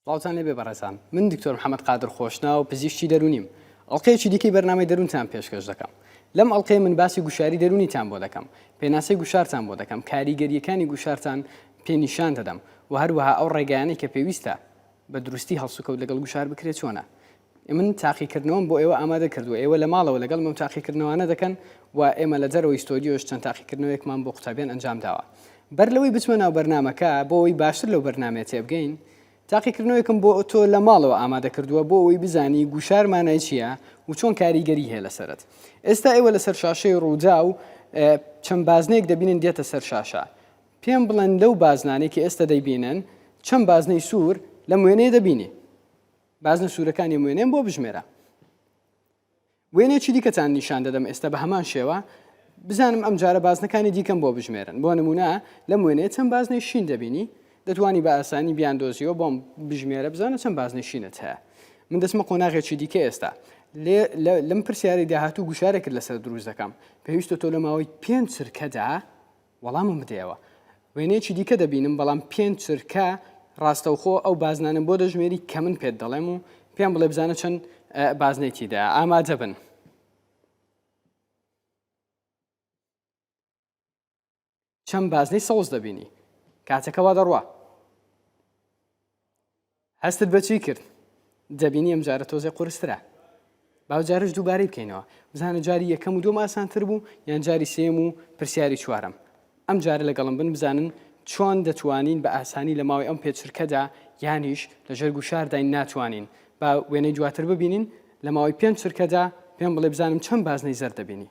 سڵاوتان لێبێ بەڕێزان من دکتۆر محەممەد قادر خۆشناو پزیشکی دەرونیم ئەڵلقەیەکی دیکەی بەرنامەی دەروونتان پێشکەش دەکەم لەم ئەڵلقەیە من باسی گوشاری دەرونیتان بۆ دەکەم پێناسەی گوشارتان بۆ دەکەم کاریگەریەکانی گوشارتان پێ نیشان دەدەم و هەروەها ئەو ڕێگایانەی کە پێویستە بە دروستی هەڵسوکەوت لەگەڵ گوشار بکرێت چۆنە من تاقیکردنەوەم بۆ ئێوە ئامادە کردووە ئێوە لە ماڵەوە لەگەڵ مەم تاقیکردنەوانە دەکەن و ئێمە لە دەرەوەی ستۆدیۆش چەند تاقیکردنەوەیەکمان بۆ قوتابیان ئەنجام داوە بەر لەوەی بچمە ناو بەرنامەکە بۆ ئەوەی باشتر لەو بەرنامەیە تێبگەین تاقیکردنەوەیەکم بۆ تۆ لە ماڵەوە ئامادە کردووە بۆ ئەوەی بزانی گوشار مانای چییە و چۆن کاریگەری هەیە لەسەرت ئێستا ئێوە لەسەر شاشەی ڕووداو چەند بازنەیەک دەبینن دێتە سەر شاشە پێم بڵێن لەو بازنانەی کە ئێستا دەیبینن چەند بازنەی سوور لەم وێنەیە دەبینی بازنە سوورەکانی ئەم وێنەیەم بۆ بژمێرە. وێنەیەکی دیکەتان نیشان دەدەم ئێستا بە هەمان شێوە بزانم ئەم جارە بازنەکانی دیکەم بۆ بژمێرن بۆ نمونە لەم وێنەیە چەند بازنەی شین دەبینی دەتوانی بە ئاسانی بیاندۆزیەوە بۆم بژمێرە بزانە چەند بازنەی شینت هەیە من دەچمە قۆناغێکی دیکە ئێستا لەم پرسیاری داهاتوو گوشارێکت لەسەر دروست دەکەم پێویستە تۆ لە ماوەی پێنج چرکەدا وەڵامم بدەیەوە. وێنەیەکی دیکە دەبینم، بەڵام پێنج چرکە ڕاستەوخۆ ئەو بازنانەم بۆ دەژمێری کە من پێت دەڵێم و پێم بڵێ بزانە چەند بازنەی تیدایە. ئامادە بن. چەند بازنەی سەوز دەبینی؟ کاتەکە وا دەڕوا. هەستت بە چی کرد؟ دەبینی ئەم جارە تۆزێ قورسترە. با جارش دووبارەی بکەینەوە. بزانە جاری یەکەم و دووەم ئاسانتر بوو یان جاری سێیەم و پرسیاری چوارەم. ئەم جارە لەگەڵم بن بزانن چۆن دەتوانین بە ئاسانی لە ماوەی ئەم پێ چرکەدا یانیش لەژێر گوشارداین ناتوانین. با وێنەی دواتر ببینین لە ماوەی پێنج چرکەدا پێم بڵێ بزانم چەند بازنەی زەرد دەبینی.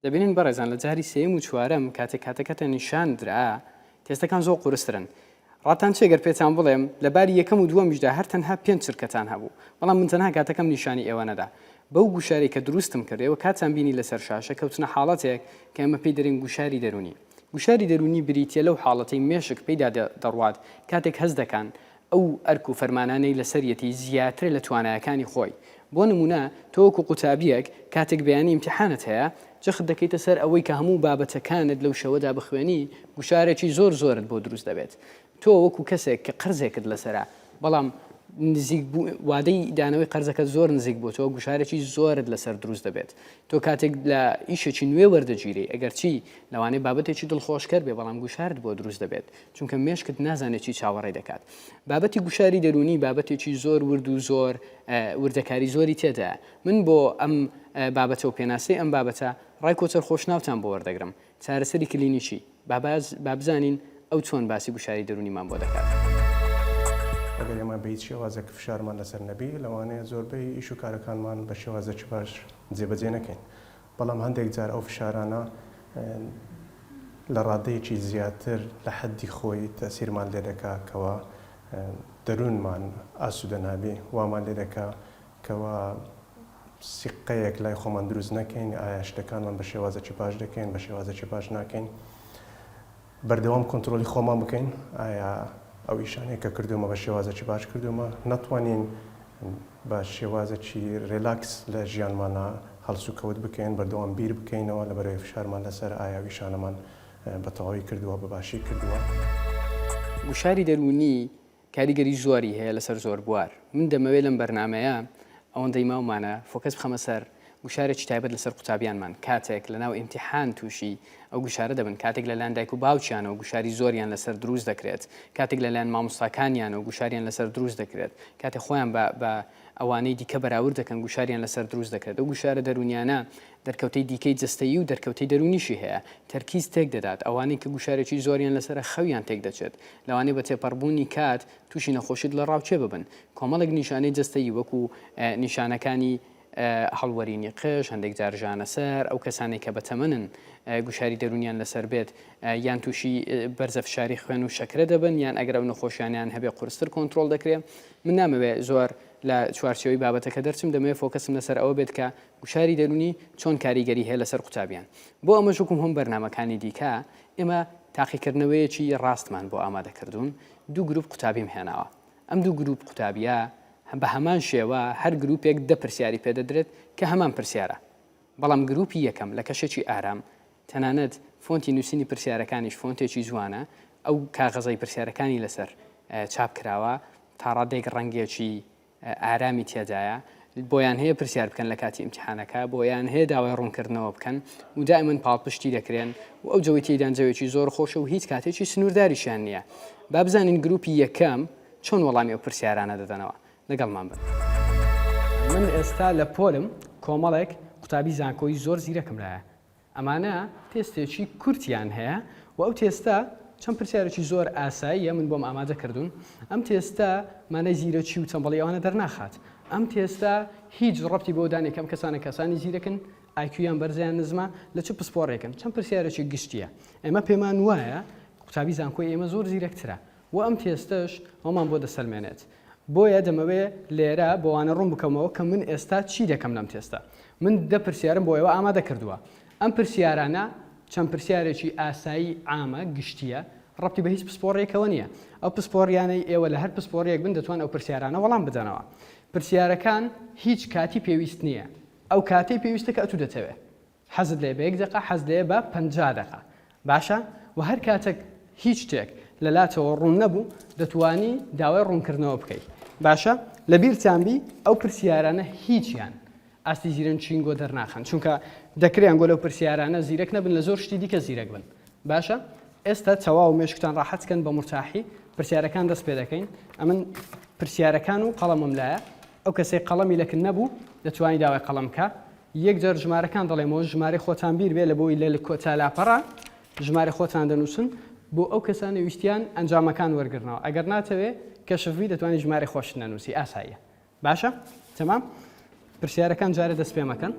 دەبینن بەڕێزان لە جاری سێیەم و چوارەم کاتێک کاتەکەتە نیشان درا تێستەکان زۆر قورسترن ڕاتان چێ گەر پێتان بڵێم لە باری یەکەم و دووەمیشدا هەر تەنها پێنج چرکەتان هەبوو بەڵام من تەنها کاتەکەم نیشانی ئێوە نەدا بەو گوشارەی کە دروستم کرد ئێوە کاتان بینی لەسەر شاشە کەوتنە حاڵەتێک کە ئێمە پێی دەرێن گوشاری دەروونی گوشاری دەروونی بریتیە لەو حاڵەتەی مێشک پێیدا دەڕوات کاتێک هەست دەکان ئەو ئەرک و فەرمانانەی لەسەریەتی زیاترە لە توانایەکانی خۆی. بۆ نموونە تۆ وەکو قوتابییەک کاتێک بەیانی ئیمتیحانت هەیە، جەخت دەکەیتە سەر ئەوەی کە هەموو بابەتەکانت لەو شەوەدا بخوێنی، گوشارێکی زۆر زۆرت بۆ دروست دەبێت. تۆ وەکو کەسێک کە قەرزێکت لەسەرە، بەڵام نزیک بوو وادەی دانەوەی قەرزەکەت زۆر نزیک بۆتەوە، گوشارێکی زۆرت لەسەر دروست دەبێت. تۆ کاتێک لە ئیشێکی نوێ وەردەگیرێی، ئەگەرچی لەوانەیە بابەتێکی دڵخۆشکەر بێ، بەڵام گوشارت بۆ دروست دەبێت. چونکە مێشکت نازانێت چی چاوەڕێ دەکات. بابەتی گوشاری دەروونی بابەتێکی زۆر ورد و زۆر وردەکاری زۆری تێدایە. من بۆ ئەم بابەتە و پێناسەی ئەم بابەتە ڕای کۆچەر خۆشناوتان بۆ وەردەگرم. چارەسەری کلینیکی. با بزانین ئەو چۆن باسی گوشاری دەروونیمان بۆ دەکات. ئەگەر ئێمە بە هیچ شێوازێک فشارمان لەسەر نەبی، لەوانەیە زۆربەی ئیش و کارەکانمان بە شێوازێکی باش جێبەجێ نەکەین. بەڵام هەندێک جار ئەو فشارانە لە ڕادەیەکی زیاتر لە حەدی خۆی تەئسیرمان لێ دەکا کەوا دەروونمان ئاسوودە نابی، وامان لێ دەکا کەوا سیقەیەک لای خۆمان دروست نەکەین، ئایا شتەکانمان بە شێوازێکی باش دەکەین، بە شێوازێکی باش ناکەین. بەردەوام کۆنترۆلی خۆمان بکەین، ئایا ئەو ئیشانەی کە کردوومە بە شێوازێکی باش کردوومە، نەتوانین بە شێوازێکی relax لە ژیانمانا هەڵسوکەوت بکەین، بەردەوام بیر بکەینەوە لەبەرئەوەی فشارمان لەسەرە ئایا ئەو ئیشانەمان بە تەواوی کردووە، بە باشی کردووە. گوشاری دەروونی کاریگەری زۆری هەیە لەسەر زۆر بوار من دەمەوێت لەم بەرنامەیە ئەوەندەی ماومانە focus بخەمە سەر گوشارێکی تایبەت لەسەر قوتابیانمان کاتێک لەناو ئیمتیحان تووشی ئەو گوشارە دەبن کاتێک لەلایەن دایک و باوکیانەوە گوشاری زۆریان لەسەر دروست دەکرێت کاتێک لەلایەن مامۆستاکانیانەوە گوشاریان لەسەر دروست دەکرێت کاتێک خۆیان بە بە ئەوانەی دیکە بەراورد دەکەن گوشاریان لەسەر دروست دەکرێت ئەو گوشارە دەروونیانە دەرکەوتەی دیکەی جەستەیی و دەرکەوتەی دەروونیشی هەیە تەرکیز تێک دەدات ئەوانەی کە گوشارێکی زۆریان لەسەرە خەویان تێک دەچێت لەوانەیە بە تێپەڕبوونی کات تووشی نەخۆشی دڵەڕاوکێ ببن. کۆمەڵێک نیشانەی جەستەیی وەکو نیشانەکانی هەڵوەرینی قژ، هەندێک جار ژانەسەر، ئەو کەسانەی کە بەتەمەنن گوشاری دەروونیان لەسەر بێت یان تووشی بەرزە فشاری خوێن و شەکرە دەبن یان ئەگەر ئەو نەخۆشیانیان هەبێ قورستر کۆنترۆڵ دەکرێت. من نامەوێت زۆر لە چوارچێوەی بابەتەکە دەرچم، دەمەوێت focus م لەسەر ئەوە بێت کە گوشاری دەروونی چۆن کاریگەری هەیە لەسەر قوتابیان. بۆ ئەمەش وەکو هەموو بەرنامەکانی دیکە ئێمە تاقیکردنەوەیەکی ڕاستمان بۆ ئامادە کردوون، دوو گروپ قوتابیم هێناوە، ئەم دوو گروپ قوتابیە بە هەمان شێوە هەر گروپێک دە پرسیاری پێدەدرێت کە هەمان پرسیارە، بەڵام گروپی یەکەم لە کەشێکی ئارام، تەنانەت فۆنتی نووسینی پرسیارەکانیش فۆنتێکی جوانە، ئەو کاغەزەی پرسیارەکانی لەسەر چاپ کراوە. تاڕادەیەک ڕەنگێکی ئارامی تێدایە، بۆیان هەیە پرسیار بکەن لە کاتی ئیمتیحانەکە، بۆیان هەیە داوای ڕوونکردنەوە بکەن و دائیمەن پاڵپشتی دەکرێن و ئەو جەوەی تێیدان جەوێکی زۆر خۆشە و هیچ کاتێکی سنوورداریشیان نییە. با بزانین گروپی یەکەم چۆن وەڵامی ئەو پرسیارانە دەدەنەوە. لەگەڵمان بن. من ئێستا لە پۆلم کۆمەڵێک قوتابی زانکۆی زۆر زیرەکم لایە. ئەمانە تێستێکی کورتیان هەیە و ئەو تێستە چەند پرسیارێکی زۆر ئاساییە من بۆم ئامادە کردوون. ئەم تێستە مانای زیرەکی و تەمبەڵی ئەوانە دەرناخات. ئەم تێستە هیچ ڕەبتی بەوە دانیە کە ئەم کەسانە کەسانی زیرەکن، IQ یان بەرزە یان نزمە، لە چ پسپۆڕێکن. چەند پرسیارێکی گشتییە. ئێمە پێمان وایە قوتابی زانکۆی ئێمە زۆر زیرەکترە و ئەم تێستەش ئەوەمان بۆ دەسەلمێنێت. بۆیە دەمەوێ لێرە بۆ وانە ڕوون بکەمەوە کە من ئێستا چی دەکەم لەم تێستە. من دە پرسیارم بۆ ئێوە ئامادە کردووە. ئەم پرسیارانە چەند پرسیارێکی ئاسایی عامە، گشتییە، ڕەبتی بە هیچ پسپۆڕییەکەوە نییە. ئەو پسپۆڕییانەی ئێوە لە هەر پسپۆڕییەک بن دەتوان ئەو پرسیارانە وەڵام بدەنەوە. پرسیارەکان هیچ کاتی پێویست نییە. ئەو کاتەی پێویستە کە ئەتوو دەتەوێ. حەزت لێیە بە یەک دەقە حەزت لێیە بە 50 دەقە باشە وە هەر کاتەک هیچ شتێک لە لاتەوە ڕوون نەبوو دەتوانی داوای ڕوونکردنەوە بکەی باشە لە بیرتان بی ئەو پرسیارانە هیچیان ئاستی زیرەنچین گۆ دەرناخەن چونکە دەکرێن گۆ لەو پرسیارانە زیرەک نەبن لە زۆر شتی دیکە زیرەک بن باشە ئێستا تەواو مێشکتان ڕاحەت کەن بە مورتاحی پرسیارەکان دەست پێ دەکەین ئەمن پرسیارەکان و قەڵەمم لایە ئەو کەسەی قەڵەمی لەکن نەبوو دەتوانی داوای قەڵەم بکە یەک جار ژمارەکان دەڵێمەوە ژمارەی خۆتان بیر بێ لە بۆی لە کۆتا لاپەڕە ژمارەی خۆتان دەنووسن بۆ ئەو کەسانەی ویستیان ئەنجامەکان وەرگرنەوە ئەگەر ناتەوێ کەشف بی دەتوانی ژمارەی خۆشت نەنووسی ئاساییە باشە تەمام پرسیارەکان جارێ دەست پێ مەکەن.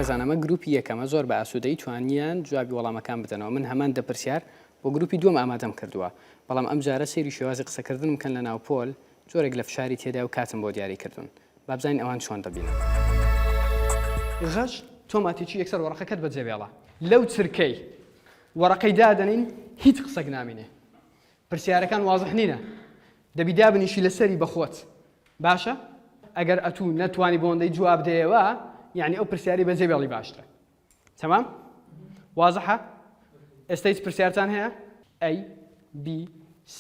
بەڕێزان ئەمە گروپی یەکەمە زۆر بە ئاسوودەیی توانیان جوابی وەڵامەکان بدەنەوە من هەمان دە پرسیار بۆ گروپی دووەم ئامادەم کردووە بەڵام ئەم جارە سەیری شێوازی قسەکردنم بکەن لە ناو پۆل جۆرێک لە فشاری تێدایە و کاتم بۆ دیاری کردوون با بزانین ئەوان چۆن دەبینن. غەش تۆماتیکی یەکسەر وەڕەقەکەت بەجێ بێڵە لەو چرکەی وەڕەقەی دادەنین هیچ قسەک نامینێ پرسیارەکان وازح نینە دەبی دابنیشی لەسەری بەخۆت باشە ئەگەر ئەتوو نەتوانی بۆندەی جواب دەیەوە یعنی ئەو پرسیاری بەجێ بێڵی باشترە تەمام وازحە ئێستا هیچ پرسیارتان هەیە A B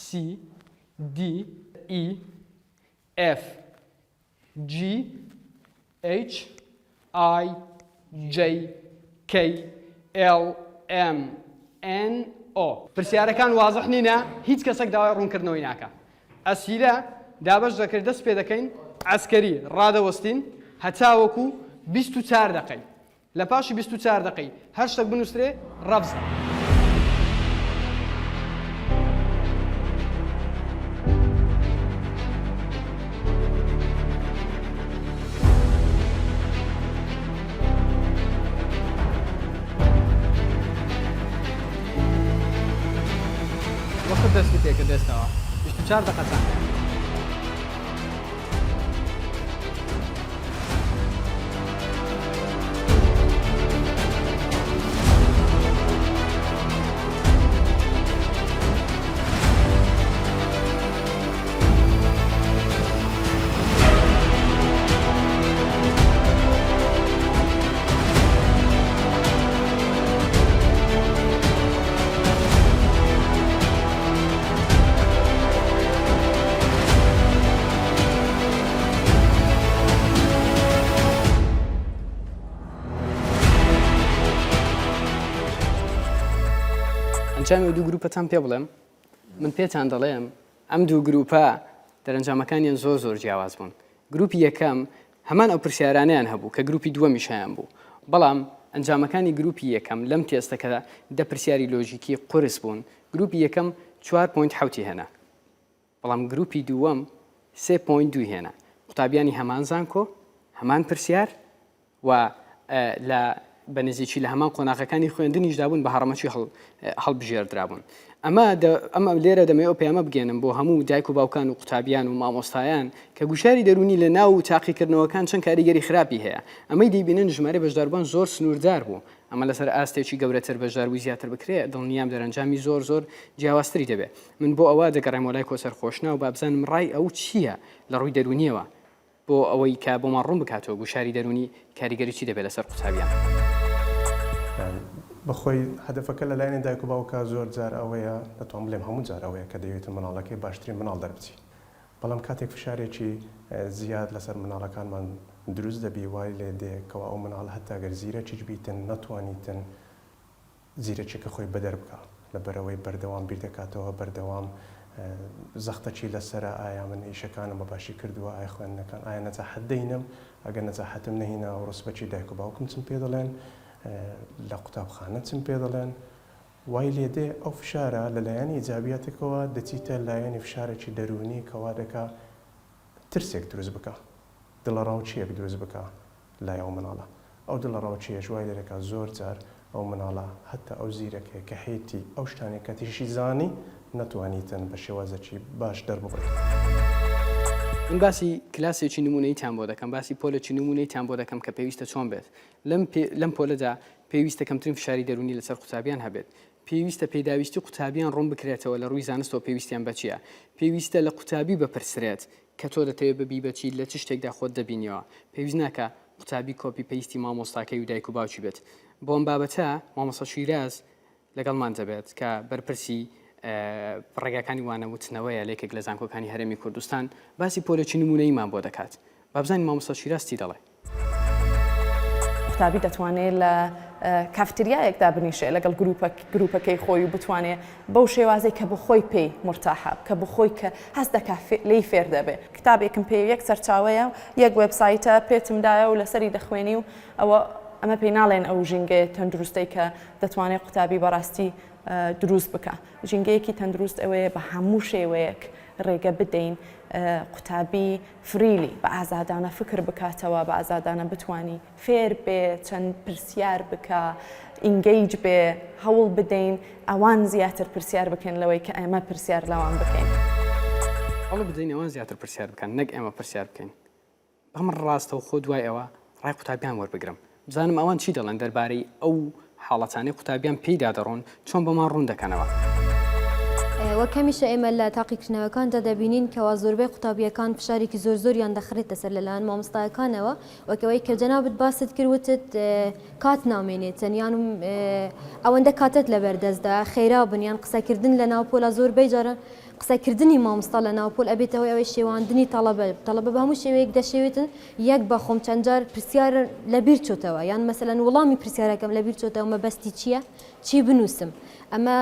C D E F G H I J K L M N O پرسیارەکان وازح نینە هیچ کەسێک داوای ڕوونکردنەوەی ناکە ئەسیلە دابەش دەکرێت دەست پێ دەکەین عەسکەری ڕادەوەستین هەتاوەکو 24 دەقەی لە پاشی 24 دەقەی هەر شتێک بنووسرێ ڕەفزە. وەخت دەستی پێکرد ئێستاوە 24 دەقەتان هەیە. ئەنجامی ئەو دوو گروپەتان پێ بڵێم من پێتان دەڵێم ئەم دوو گروپە دەرەنجامەکانیان زۆر زۆر جیاواز بوون گروپی یەکەم هەمان ئەو پرسیارانەیان هەبوو کە گروپی دووەمیش هەیان بوو بەڵام ئەنجامەکانی گروپی یەکەم لەم تێستە کە دە پرسیاری لۆژیکی قورس بوون گروپی یەکەم چوار point حەوتی هێنا بەڵام گروپی دووەم سێ point دووی هێنا قوتابیانی هەمان زانکۆ. هەمان پرسیار و لە بە نزیکی لە هەمان قۆناغەکانی خوێندنیشدا بوون بە هەڕەمەکی هەڵبژێردرابوون. ئەمە ئەمە لێرە دەمەوێت ئەو پەیامە بگەێنم بۆ هەموو دایک و باوکان و قوتابیان و مامۆستایان کە گوشاری دەروونی لە ناو تاقیکردنەوەکان چەند کاریگەری خراپی هەیە. ئەمەی دەیبینن ژمارەی بەشداربووان زۆر سنووردار بوو. ئەمە لەسەر ئاستێکی گەورەتر بەشداربووی زیاتر بکرێ دڵنیام دەرەنجامی زۆر زۆر جیاوازتری دەبێ. من بۆ ئەوە دەگەڕێمەوە لای کۆسەر خۆشناو با بزانم ڕای ئەو چییە لە ڕووی دەروونییەوە بۆ ئەوەی کە بۆمان ڕوون بکاتەوە گوشاری دەروونی کاریگەری چی دەبێت لەسەر قوتابیان. بەخۆی هەدەفەکە لە لایەنی دایک و باوکە زۆر جار ئەوەیە، دەتوانم بڵێم هەموو جار ئەوەیە کە دەیەوێتن منداڵەکەی باشترین منداڵ دەربچی. بەڵام کاتێک فشارێکی زیاد لەسەر منداڵەکانمان دروست دەبی وای لێ دێ کەوا ئەو منداڵە هەتا گەر زیرەکیش بیتن نەتوانیتن زیرەکیەکە خۆی بەدەر بکا لەبەرئەوەی بەردەوام بیردەکاتەوە بەردەوام زەختەکی لەسەرە ئایا من ئیشەکانم بە باشی کردووە ئایا خوێندنەکان ئایا نەجاحەت دەینم ئەگەر نەجاحەتم نەهینا ڕوسبەکی دایک و باوکم چم پێ دەڵێن لە قوتابخانە چم پێ دەڵێن وای لێدێ ئەو فشارە لە لایەنی ئیجابیاتێکەوە دەچیتە لایەنی فشارێکی دەروونی کەوا دەکا ترسێک دروست بکا دڵەڕاوکێیەک دروست بکا لای ئەو مناڵە. ئەو دڵەڕاوکێیەش وای لێدەکا زۆر جار ئەو مناڵە هەتا ئەو زیرەکەیە کە هەیەتی ئەو شتانەی کە تیشی زانی نەتوانیتن بە شێوازەکی باش دەرببڕی. من باسی کلاسێکی نموونەییتان بۆ دەکەم، باسی پۆلێکی نموونەییتان بۆ دەکەم کە پێویستە چۆن بێت. لەم لەم پۆلەدا پێویستە کەمترین فشاری دەروونی لەسەر قوتابیان هەبێت. پێویستە پێداویستی قوتابیان ڕوون بکرێتەوە لە ڕووی زانستەوە پێویستیان بە چییە. پێویستە لە قوتابی بپرسرێت کە تۆ دەتەوێت ببی بە چی، لە چ شتێکدا خۆت دەبینیەوە. پێویست ناکا قوتابی copy paste ی مامۆستاکەی و دایک و باوکی بێت. بۆ ئەم بابەتە مامۆستا شیراز لەگەڵمان دەبێت کە بەرپرسی ڕێگاکانی وانە وتنەوەیە لە یەکێک لە زانکۆکانی هەرێمی کوردستان، باسی پۆلێکی نموونەییمان بۆ دەکات. با بزانین مامۆستا شیراز چی دەڵێ. قوتابی دەتوانێت لە کافتریایەک دابنیشێ لەگەڵ گروپەکەی خۆی و بتوانێ بەو شێوازەی کە بۆ خۆی پێی مورتاحە کە بۆ خۆی کە هەست دەکا لێی فێر دەبێ. کتابێکم پێ یەک سەرچاوەیە و یەک وێبسایتە پێتم دایە و لەسەری دەخوێنی و ئەوە ئەمە پێی ناڵێن ئەو ژینگەیە تەندروستەی کە دەتوانێ قوتابی بەڕاستی دروست بکا. ژینگەیەکی تەندروست ئەوەیە بە هەموو شێوەیەک ڕێگە بدەین قوتابی freely بە ئازادانە فکر بکاتەوە، بە ئازادانە بتوانی فێر بێ، چەند پرسیار بکا، engage بێ، هەوڵ بدەین ئەوان زیاتر پرسیار بکەن لەوەی کە ئێمە پرسیار لەوان بکەین. هەوڵ بدەین ئەوان زیاتر پرسیار بکەن نەک ئێمە پرسیار بکەین. با من ڕاستەوخۆ دوای ئەوە ڕای قوتابیان وەربگرم بزانم ئەوان چی دەڵێن دەربارەی ئەو حاڵەتانەی قوتابیان پێیدا دەڕۆن چۆن بۆمان ڕوون دەکەنەوە. وەک هەمیشە ئێمە لە تاقیکردنەوەکاندا دەبینین کەوا زۆربەی قوتابییەکان فشارێکی زۆر زۆریان دەخرێتە سەر لەلایەن مامۆستایەکانەوە وەک ئەوەی کە جەنابت باست کرد وتت کات نامێنێتن یان ئەوەندە کاتت لەبەردەستدا خێرا بن یان قسەکردن لە ناو پۆلا زۆربەی جاران قسەکردنی مامۆستا لە ناو پۆل ئەبێتە هۆی ئەوەی شێواندنی تەڵەبە، تەڵەبە بە هەموو شێوەیەک دەشێوێتن، یەک بە خۆم چەند جار پرسیار لە بیر چۆتەوە یان مەسەلەن وڵامی پرسیارەکەم لە بیر چۆتەوە مەبەستی چییە چی بنووسم ئەمە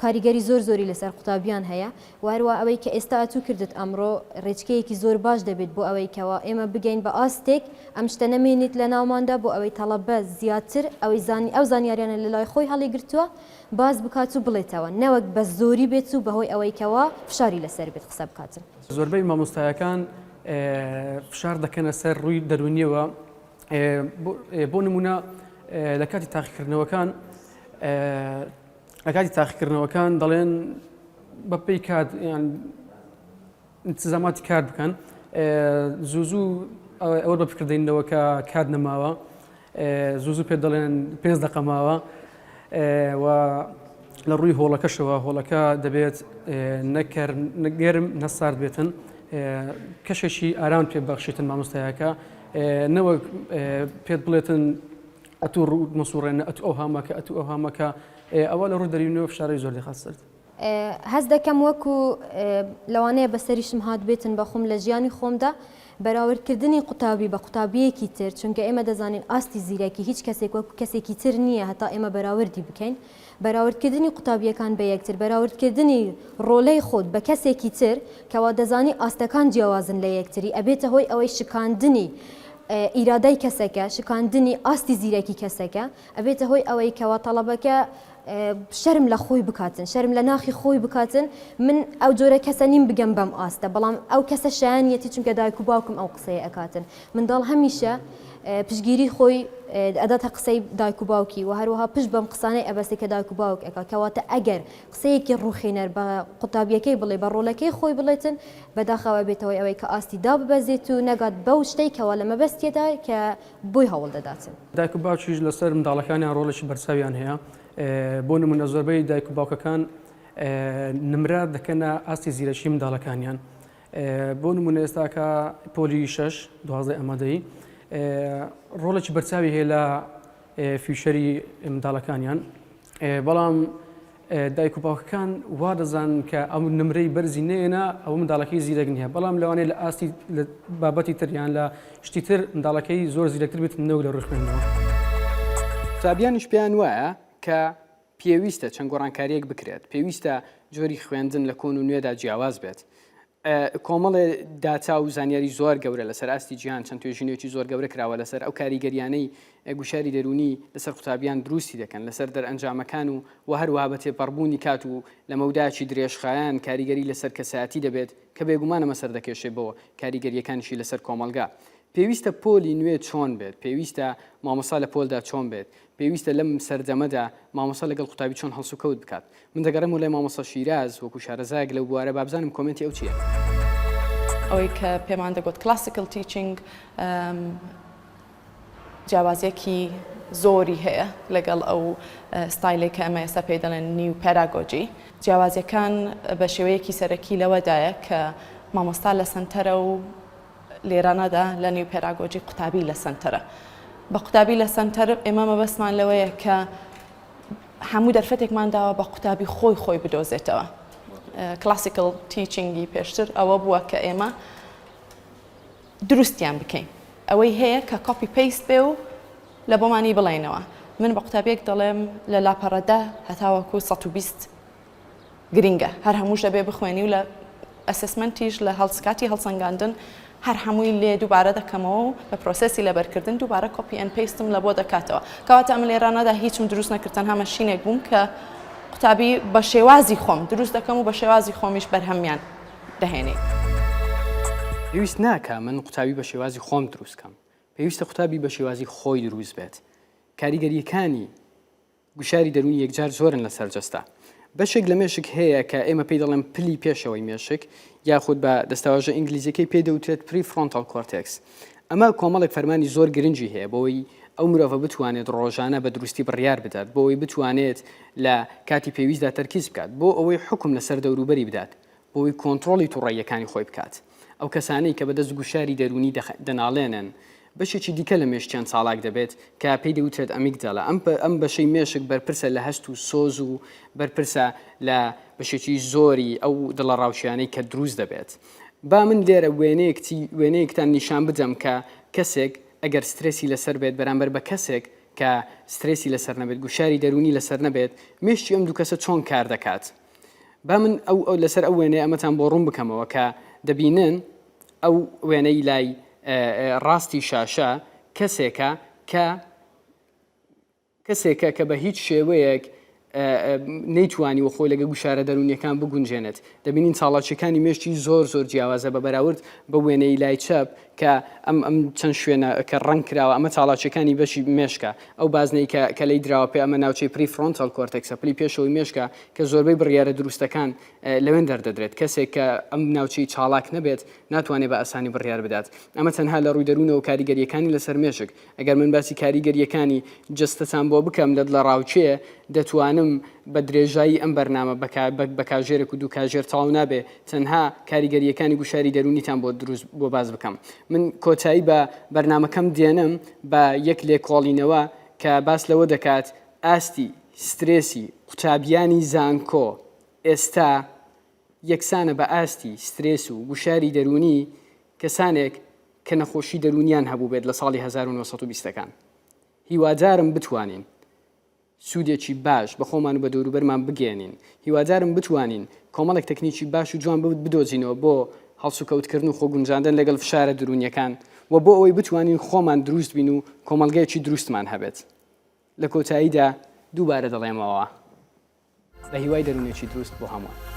کاریگەری زۆر زۆری لەسەر قوتابیان هەیە و هەروە ئەوەی کە ئێستا ئەتوو کردت ئەمڕۆ ڕێچکەیەکی زۆر باش دەبێت بۆ ئەوەی کەوا ئێمە بگەین بە ئاستێک ئەم شتە نەمێنیت لە ناوماندا بۆ ئەوەی تەڵەبە زیاتر ئەوەی زانی ئەو زانیاریانە لە لای خۆی هەڵیگرتووە باس بکات و بڵێتەوە نەوەک بە زۆری بێت و بەهۆی ئەوەی کەوا فشاری لەسەر بێت قسە بکاتن. زۆربەی مامۆستایەکان فشار دەکەنە سەر ڕووی دەروونیەوە بۆ نمونە لە کاتی تاقیکردنەوەکان لە کاتی تاقیکردنەوەکان دەڵێن بەپێی کات یان ئینتزاماتی کار بکەن زوو زوو ئەوە بە فکر دەینەوە کە کات نەماوە زوو زوو پێ دەڵێن پێنج دەقە ماوە و لە ڕووی هۆڵەکەشەوە هۆڵەکە دەبێت نەکەر نەگەرم نەسارد بێتن کەشێکی ئارام پێ بەخشیتن مامۆستایەکە نەوەک پێت بڵێتن ئەتوو ڕوو مەسوڕێنە ئەتو ئەو هامەکە ئەتو ئەو هامەکە ئەوە لە ڕوو دەرینەوە فشاری زۆر دەخات سەرت. هەست دەکەم وەکو لەوانەیە بەسەریشم هاتبێتن بە خۆم لە ژیانی خۆمدا بەراوردکردنی قوتابی بە قوتابیەکی تر چونکە ئێمە دەزانین ئاستی زیرەکی هیچ کەسێک وەکو کەسێکی تر نییە هەتا ئێمە بەراوردی بکەین بەراوردکردنی قوتابیەکان بە یەکتر بەراوردکردنی ڕۆلەی خۆت بە کەسێکی تر کەوا دەزانی ئاستەکان جیاوازن لە یەکتری ئەبێتە هۆی ئەوەی شکاندنی ئیرادەی کەسەکە شکاندنی ئاستی زیرەکی کەسەکە ئەبێتە هۆی ئەوەی کەوا تەڵەبەکە. شەرم لە خۆی بکاتن شەرم لە ناخی خۆی بکاتن من ئەو جۆرە کەسە نیم بگەم بەم ئاستە بەڵام ئەو کەسە شایانیەتی چونکە دایک و باوکم ئەو قسەیە ئەکاتن منداڵ هەمیشە پشگیری خۆی ئەداتە قسەی دایک و باوکی و هەروەها پشت بەم قسانەی ئەبەستێ کە دایک و باوک ئەکا کەواتە ئەگەر قسەیەکی ڕوخێنەر بە قوتابیەکەی بڵێ بە ڕۆڵەکەی خۆی بڵێتن بەداخەوە ئەبێتەوەی ئەوەی کە ئاستی داببەزێت و نەگات بەو شتەی کەوا لە مەبەستیەدا کە بۆی هەوڵ دەداتن. دایک و باوکیش لەسەر منداڵەکانیان ڕۆڵێکی بەرچاویان هەیە، بۆ نمونە زۆربەی دایک و باوکەکان نمرە دەکەنە ئاستی زیرەکی منداڵەکانیان بۆ نمونە ئێستاکە پۆلی شەش دوازدەی ئامادەیی ڕۆڵێکی بەرچاوی هەیە لە future ی منداڵەکانیان بەڵام دایک و باوکەکان وا دەزانن کە ئەو نمرەی بەرزی نێنا ئەو منداڵەکەی زیرەک نییە بەڵام لەوانەیە لە ئاستی لە بابەتی تر یان لە شتی تر منداڵەکەی زۆر زیرەکتر بێت نەوەک لە ڕووی خوێندنەوە. قوتابیانیش پێیان وایە کە پێویستە چەند گۆڕانکارییەک بکرێت، پێویستە جۆری خوێندن لە کۆن و نوێدا جیاواز بێت. کۆمەڵێ داتا و زانیاری زۆر گەورە لەسەر ئاستی جیهان چەند توێژینەوەیەکی زۆر گەورە کراوە لەسەر ئەو کاریگەریانەی گوشاری دەروونی لەسەر قوتابیان دروستی دەکەن لەسەر دەرئەنجامەکان و و هەروەها بە تێپەڕبوونی کات و لە مەودایەکی درێژخایەن کاریگەری لەسەر کەسایەتی دەبێت کە بێگومان ئەمە سەردەکێشێ بۆ کاریگەرییەکانیشی لەسەر کۆمەڵگا. پێویستە پۆلی نوێ چۆن بێت؟ پێویستە مامۆستا لە پۆلدا چۆن بێت؟ پێویستە لەم سەردەمەدا مامۆستا لەگەڵ قوتابی چۆن هەڵسوکەوت بکات؟ من دەگەڕێمەوە لای مامۆستا شیراز وەکو شارەزایەک لەو بوارە با بزانم comment ی ئەو چییە؟ ئەوەی کە پێمان دەگوت classical teaching جیاوازیەکی زۆری هەیە لەگەڵ ئەو ستایلێک کە ئەمە ئێستا پێی دەڵێن new pedagogy. جیاوازیەکان بە شێوەیەکی سەرەکی لەوەدایە کە مامۆستا لە سەنتەرە و لێرانەدا لە new pedagogy قوتابی لە سەنتەرە. بە قوتابی لە سەنتەر ئێمە مەبەستمان لەوەیە کە هەموو دەرفەتێکمان داوە بە قوتابی خۆی خۆی بدۆزێتەوە. classical teaching ی پێشتر ئەوە بووە کە ئێمە دروستیان بکەین. ئەوەی هەیە کە copy paste بێ و لە بۆمانی بڵێینەوە. من بە قوتابیەک دەڵێم لە لاپەڕە دە هەتاوەکو 120 گرینگە هەر هەمووش دەبێ بخوێنی و لە assessment یش لە هەڵسکاتی هەڵسەنگاندن هەر هەمووی لێ دووبارە دەکەمەوە و لە process ی لەبەرکردن دووبارە copy and paste م لە بۆ دەکاتەوە کەواتە ئەمن لێرانەدا هیچم دروست نەکرد تەنها machine ێک بووم کە قوتابی بە شێوازی خۆم دروست دەکەم و بە شێوازی خۆمیش بەرهەمیان دەهێنین. پێویست ناکا من قوتابی بە شێوازی خۆم دروست کەم، پێویستە قوتابی بە شێوازی خۆی دروست بێت. کاریگەرییەکانی گوشاری دەروونی یەکجار زۆرن لەسەر جەستە. بەشێک لە مێشک هەیە کە ئێمە پێی دەڵێن پلی پێشەوەی مێشک یاخود بە دەستەواژە ئینگلیزیەکەی پێی دەوترێت prefrontal cortex. ئەمە کۆمەڵێک فەرمانی زۆر گرنگی هەیە بۆی ئەو مرۆڤە بتوانێت ڕۆژانە بە دروستی بڕیار بدات، بۆ ئەوەی بتوانێت لە کاتی پێویستدا تەرکیز بکات، بۆ ئەوەی حوکم لەسەر دەوروبەری بدات، بۆ ئەوەی کۆنتڕۆڵی توڕەییەکانی خۆی بکات. ئەو کەسانەی کە بەدەست گوشاری دەروونی دەناڵێنن، بەشێکی دیکە لە مێشکیان چاڵاک دەبێت کە پێی دەوترێت amygdala. ئەم ئەم بەشەی مێشک بەرپرسە لە هەست و سۆز و بەرپرسە لە بەشێکی زۆری ئەو دڵەڕاوکێیانەی کە دروست دەبێت. با من لێرە وێنەیەکتی وێنەیەکتان نیشان بدەم کە کەسێک ئەگەر سترێسی لەسەر بێت بەرامبەر بە کەسێک کە سترێسی لەسەر نەبێت، گوشاری دەروونی لەسەر نەبێت، مێشکی ئەم دوو کەسە چۆن کار دەکات. با من ئەو ئەو لەسەر ئەو وێنەیە ئەمەتان بۆ ڕوون بکەمەوە کە دەبینن ئەو وێنەی لای ڕاستی شاشە کەسێکە کە کەسێکە کە بە هیچ شێوەیەک نەیتوانیوە خۆی لەگە گوشارە دەروونیەکان بگونجێنێت دەبینین چاڵاکیەکانی مێشکی زۆر زۆر جیاوازە بە بەراورد بە وێنەی لای چەپ کە ئەم ئەم چەند شوێنە کە ڕەنگ کراوە ئەمە چاڵاکیەکانی بەشی مێشکە ئەو بازنەی کە کە لێی دراوە پێ ئەمە ناوچەی prefrontal cortex ە پلی پێشەوەی مێشکە کە زۆربەی بڕیارە دروستەکان لەوێن دەردەدرێت کەسێک کە ئەم ناوچەی چاڵاک نەبێت ناتوانێت بە ئاسانی بڕیار بدات ئەمە تەنها لە ڕووی دەروونەوە کاریگەریەکانی لەسەر مێشک ئەگەر من باسی کاریگەریەکانی جەستەتان بۆ بکەم لە دڵەڕاوکێ دەتوانم بە درێژایی ئەم بەرنامە بە کاژێرێک و دوو کاژێر تەواو نابێ تەنها کاریگەریەکانی گوشاری دەروونیتان بۆ دروست بۆ باس بکەم من کۆتایی بە بەرنامەکەم دێنم بە یەک لێکۆڵینەوە کە باس لەوە دەکات ئاستی سترێسی قوتابیانی زانکۆ ئێستا یەکسانە بە ئاستی سترێس و گوشاری دەروونی کەسانێک کە نەخۆشی دەروونیان هەبووبێت لە ساڵی 1920 ەکان. هیوادارم بتوانین سوودێکی باش بە خۆمان و بە دەوروبەرمان بگەیەنین. هیوادارم بتوانین کۆمەڵێک تەکنیکی باش و جوان بدۆزینەوە بۆ هەڵسوکەوتکردن و خۆگونجاندن لەگەڵ فشارە دروونیەکان و بۆ ئەوەی بتوانین خۆمان دروست بین و کۆمەڵگەیەکی دروستمان هەبێت. لە کۆتاییدا دووبارە دەڵێمەوە. بە هیوای دەروونێکی دروست بۆ هەمووان.